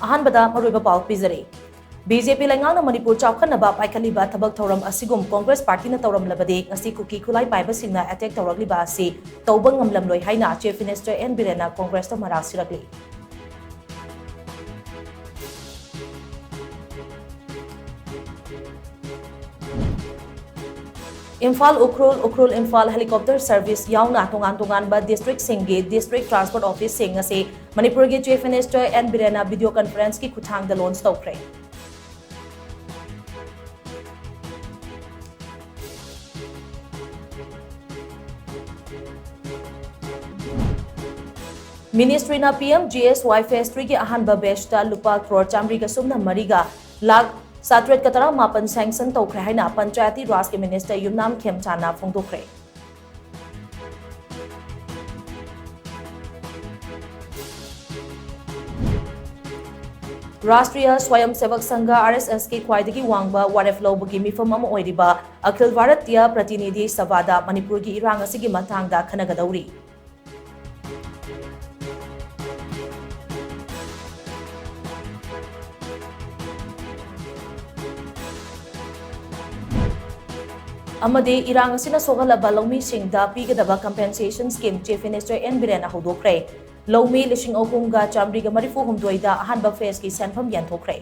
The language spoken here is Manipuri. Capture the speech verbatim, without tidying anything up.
ꯑꯍꯥꯟꯕꯗ ꯃꯔꯨꯑꯣꯏꯕ ꯄꯥꯎ ꯄꯤꯖꯔꯤ꯫ ꯕꯤ ꯖꯦ ꯄꯤ ꯂꯩꯉꯥꯛꯅ ꯃꯅꯤꯄꯨꯔ ꯆꯥꯎꯈꯠꯅꯕ ꯄꯥꯏꯈꯠꯂꯤꯕ ꯊꯕꯛ ꯊꯧꯔꯝ ꯑꯁꯤꯒꯨꯝ ꯀꯣꯡꯒ꯭ꯔꯦꯁ ꯄꯥꯔꯇꯤꯅ ꯇꯧꯔꯝꯂꯕꯗꯤ ꯉꯁꯤ ꯀꯨꯀꯤ ꯈꯨꯠꯂꯥꯏ ꯄꯥꯏꯕꯁꯤꯡꯅ ꯑꯦꯇꯦꯛ ꯇꯧꯔꯛꯂꯤꯕ ꯑꯁꯤ ꯇꯧꯕ ꯉꯝꯂꯝꯂꯣꯏ ꯍꯥꯏꯅ ꯆꯤꯐ ꯃꯤꯅꯤꯁꯇꯔ ꯑꯦꯟ ꯕꯤꯔꯦꯟꯅ ꯀꯣꯡꯒ꯭ꯔꯦꯁꯇ ꯃꯔꯥꯜ ꯁꯤꯔꯛꯂꯤ꯫ ꯏꯝꯐꯥꯜ ꯎꯈ꯭ꯔꯨꯜ, ꯎꯈ꯭ꯔꯨꯜ ꯏꯝꯐꯥꯜ helicopter service ꯌꯥꯎꯅ ꯇꯣꯉꯥꯟ ꯇꯣꯉꯥꯟꯕ district ꯁꯤꯡꯒꯤ district transport office ꯁꯤꯡ ꯑꯁꯤ ꯃꯅꯤꯄꯨꯔꯒꯤ ꯆꯤꯐ ꯃꯤꯅꯤꯁꯇꯔ ꯑꯦꯟ ꯕꯤꯔꯦꯟꯅ video conference ꯀꯤ ꯈꯨꯠꯊꯥꯡꯗ launch ꯇꯧꯈ꯭ꯔꯦ꯫ ꯃꯤꯅꯤꯁꯇ꯭ꯔꯤꯅ P M G S Y phase three ꯒꯤ ꯑꯍꯥꯟꯕ batch ꯇ ꯂꯨꯄꯥ ꯀ꯭ꯔꯣꯔ ꯆꯥꯃꯔꯤꯒ ꯁꯨꯞꯅ ꯃꯔꯤꯒ ꯂꯥꯈ ꯆꯥꯇ꯭ꯔꯦꯠꯀ ꯇꯔꯥꯃꯥꯄꯟ sanction ꯇꯧꯈ꯭ꯔꯦ ꯍꯥꯏꯅ ꯄꯟꯆꯥꯌꯇꯤ ꯔꯥꯖꯀꯤ ꯃꯤꯅꯤꯁꯇꯔ ꯌꯨꯝꯅꯥꯝ ꯈꯦꯝꯆꯥꯟꯅ ꯐꯣꯡꯗꯣꯛꯈ꯭ꯔꯦ꯫ ꯔꯥꯁꯇ꯭ꯔꯤꯌꯥ ꯁ꯭ꯋꯥꯌꯝ ꯁꯦꯕꯛ ꯁꯪꯘ, ꯑꯥꯔ ꯑꯦꯁ ꯑꯦꯁ ꯀꯤ ꯈ꯭ꯋꯥꯏꯗꯒꯤ ꯋꯥꯡꯕ ꯋꯥꯔꯦꯞ ꯂꯧꯕꯒꯤ ꯃꯤꯐꯝ ꯑꯃ ꯑꯣꯏꯔꯤꯕ ꯑꯈꯤꯜ ꯚꯥꯔꯇꯤꯌꯥ ꯄ꯭ꯔꯇꯤꯅꯤꯙꯤ ꯁꯚꯥꯗ ꯃꯅꯤꯄꯨꯔꯒꯤ ꯏꯔꯥꯡ ꯑꯁꯤꯒꯤ ꯃꯇꯥꯡꯗ ꯈꯟꯅꯒꯗꯧꯔꯤ꯫ ꯑꯃꯗꯤ ꯏꯔꯥꯡ ꯑꯁꯤꯅ ꯁꯣꯛꯍꯜꯂꯕ ꯂꯧꯃꯤꯁꯤꯡꯗ ꯄꯤꯒꯗꯕ compensation scheme Chief Minister N ꯕꯤꯔꯦꯟꯅ ꯍꯧꯗꯣꯛꯈ꯭ꯔꯦ꯫ ꯂꯧꯃꯤ ꯂꯤꯁꯤꯡ ꯑꯍꯨꯝꯒ ꯆꯥꯃꯔꯤꯒ ꯃꯔꯤꯐꯨ ꯍꯨꯝꯗꯣꯏꯗ ꯑꯍꯥꯟꯕ phase ꯀꯤ ꯁꯦꯟꯐꯝ ꯌꯦꯟꯊꯣꯛꯈ꯭ꯔꯦ꯫